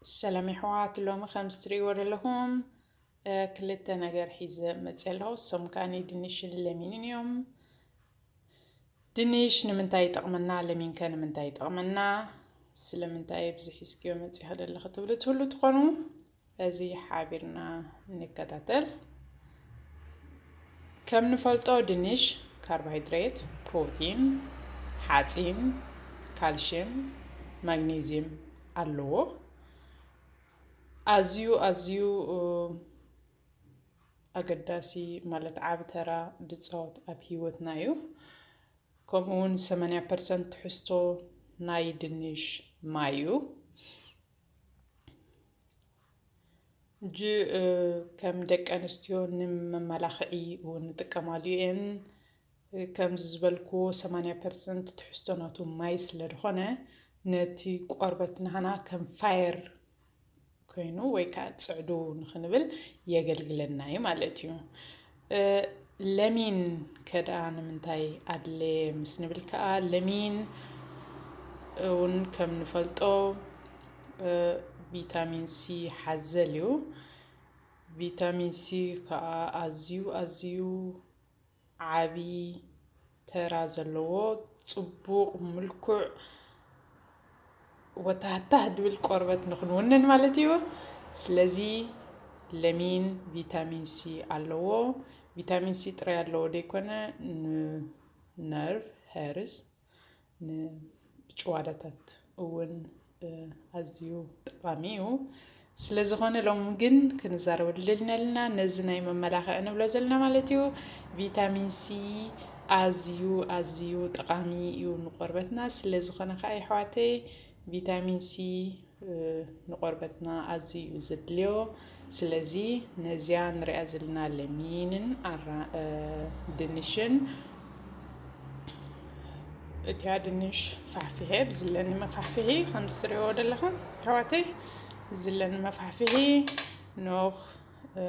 ሰላም የሕዋት፣ ሎሚ ከም እትርእይዎ ዘለኹም፣ እ፣ ክልተ ነገር ሒዘ መፅእ ኣለኹ። እሶም ከኣኒ ድንሽን ለሚንን እዮም። ድንሽ ንምንታይ ይጠቕመና? ለሚን ከ ንምንታይ ይጠቕመና? ስለምንታይ ብዚ ሒዝክዮ መፂእኺ ዘለኺ ትብሉ ትህሉ ትኾኑ፣ በዚ ሓቢርና ንከታተል። ከም ንፈልጦ ድንሽ ካርቦሃይድሬት፣ ፕሮቲን፣ ሓፂን፣ ካልሽየም፣ ማግኔዚየም ኣለዎ። ኣዝዩ፣ ኣዝዩ፣ እ፣ ኣገዳሲ ማለት ዓቢ ተራ ዝጻወት ኣብ ህይወትና እዩ። ከምኡ እውን ሰማንያ ፐርሰንት ትሕዝቶ ናይ ድንሽ ማይ እዩ። እጂ፣ እ፣ ከም ደቂ ኣንስትዮ ንመመላኽዒ እውን ንጥቀማሉ እየን። እ፣ ከምዚ ዝበልክዎ ሰማንያ ፐርሰንት ትሕዝቶ ናቱ ማይ ስለ ዝኾነ ነቲ ቆርበት ናህና ከም ፋየር ኮይኑ ወይ ከዓ ጽዕዱ ንኽንብል የገልግለና እዩ ማለት እዩ። እ፣ ለሚን ከ ደኣ ንምንታይ ኣድለየ ምስ ንብል ከዓ ለሚን እውን ከም ንፈልጦ፣ እ፣ ቪታሚን ሲ ሓዘል እዩ። ቪታሚን ሲ ከዓ ኣዝዩ፣ ኣዝዩ ዓቢ ተራ ዘለዎ፣ ጽቡቕ፣ ምልኩዕ፣ ወታህታህ ድብል ቆርበት ንኽንውንን ማለት እዩ። ስለዚ ለሚን ቪታሚን ሲ ኣለዎ። ቪታሚን ሲ ጥራይ ኣለዎ ደይኮነ፣ ንነርቭ፣ ሄርዝ፣ ንጭዋዳታት እውን፣ እ፣ ኣዝዩ ጠቓሚ እዩ። ስለ ዝኾነ ሎሚ ግን ክንዛረበሉ ደሊና ኣለና። ነዚ ናይ መመላኽዒ ንብሎ ዘለና ማለት እዩ። ቪታሚን ሲ ኣዝዩ፣ ኣዝዩ ጠቓሚ እዩ ንቆርበትና። ስለ ዝኾነ ከዓ የሕዋተይ ቪታሚን ሲ፣ እ፣ ንቆርበትና ኣዝዩ እዩ ዘድልዮ። ስለዚ ነዚኣ ንሪኣ ዘለና ለሚንን ኣራ-፣ እ፣ ድንሽን፣ እቲኣ ድንሽ ፋሕፊሐ ብዝለኒ መፋሕፍሒ ከም ዝትሪእዎ ዘለኹም ኣሕዋተይ፣ ዝለኒ መፋሕፍሒ ኖኽ፣ እ፣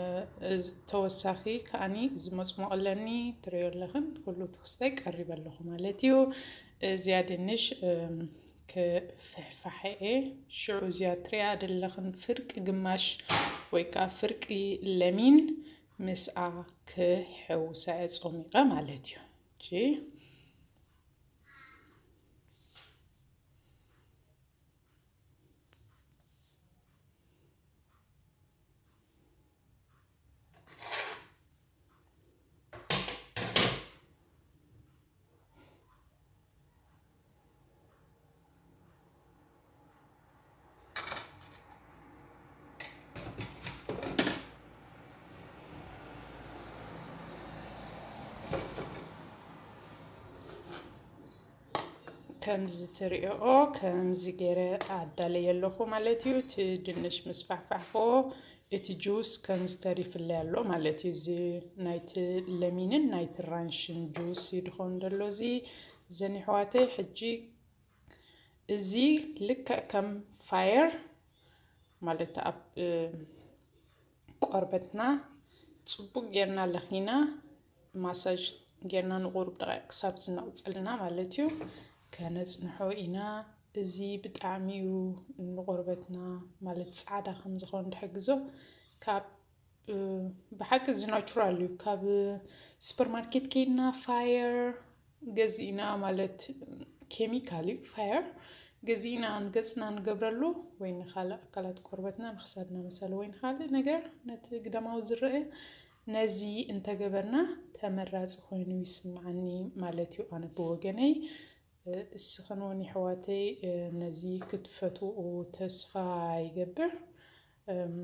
እዚ ተወሳኺ ከኣኒ እዚ መጽሞቕ ኣለኒ ትሪኦ ኣለኽን፣ ኩሉ ትክስተይ ቀሪበ ኣለኹ ማለት እዩ። እዚኣ ድንሽ፣ እም፣ ክፍሕፋሐ እየ። ሽዑ እዚኣ ትሪኣ ዘለኽን ፍርቂ ግማሽ ወይ ከዓ ፍርቂ ለሚን ምስኣ ክሕውሳ እየ ጾሚቐ ማለት እዩ። እሺ። ከምዚ ትሪኦ፣ ከምዚ ገይረ ኣዳለየ ኣለኹ ማለት እዩ። እቲ ድንሽ ምስ ፋሕፋሕክዎ፣ እቲ ጁስ ከምዚ ተሪፍለይ ኣሎ ማለት እዩ። እዚ ናይቲ ለሚንን ናይቲ ራንሽን ጁስ እዩ ድኸውን ዘሎ እዚ። እዘን የሕዋተይ፣ ሕጂ እዚ ልክዕ ከም ፋየር ማለት ኣብ፣ እ፣ ቆርበትና ጽቡቅ ጌርና ለኺና ማሳጅ ጌርና ንቁሩብ ደቂቅ ክሳብ ዝነቕጸልና ማለት እዩ ከነጽንሖ ኢና። እዚ ብጣዕሚ እዩ ንቆርበትና ማለት ጻዕዳ ከም ዝኸውን ዝሕግዞ። ካብ፣ እ፣ ብሓቂ እዚ ናቹራል እዩ። ካብ ሱፐርማርኬት ከይድና ፋየር ገዚእና ማለት ኬሚካል እዩ ፋየር ገዚእና ንገጽና ንገብረሉ ወይ ንኻልእ ኣካላት ቆርበትና ንክሳድና መሰለ ወይ ንኻልእ ነገር ነቲ ግዳማዊ ዝረአ ነዚ እንተገበርና ተመራጺ ኮይኑ ይስምዓኒ ማለት እዩ ኣነ ብወገነይ። እ፣ እስኽን እውን የሕዋተይ፣ እ፣ ነዚ ክትፈትውኦ ተስፋ ይገብር። እም፣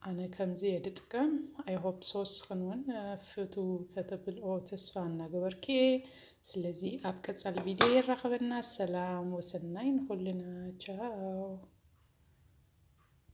ኣነ ከምዚ እየ ድጥቀም። I hope so እስኽን እውን፣ እ፣ ፍትው ከተብልኦ ተስፋ እናገበርኪ እየ። ስለዚ ኣብ ቀጻሊ ቪድዮ የራኽበና። ሰላም ወሰናይ ንኹልና። ቻው።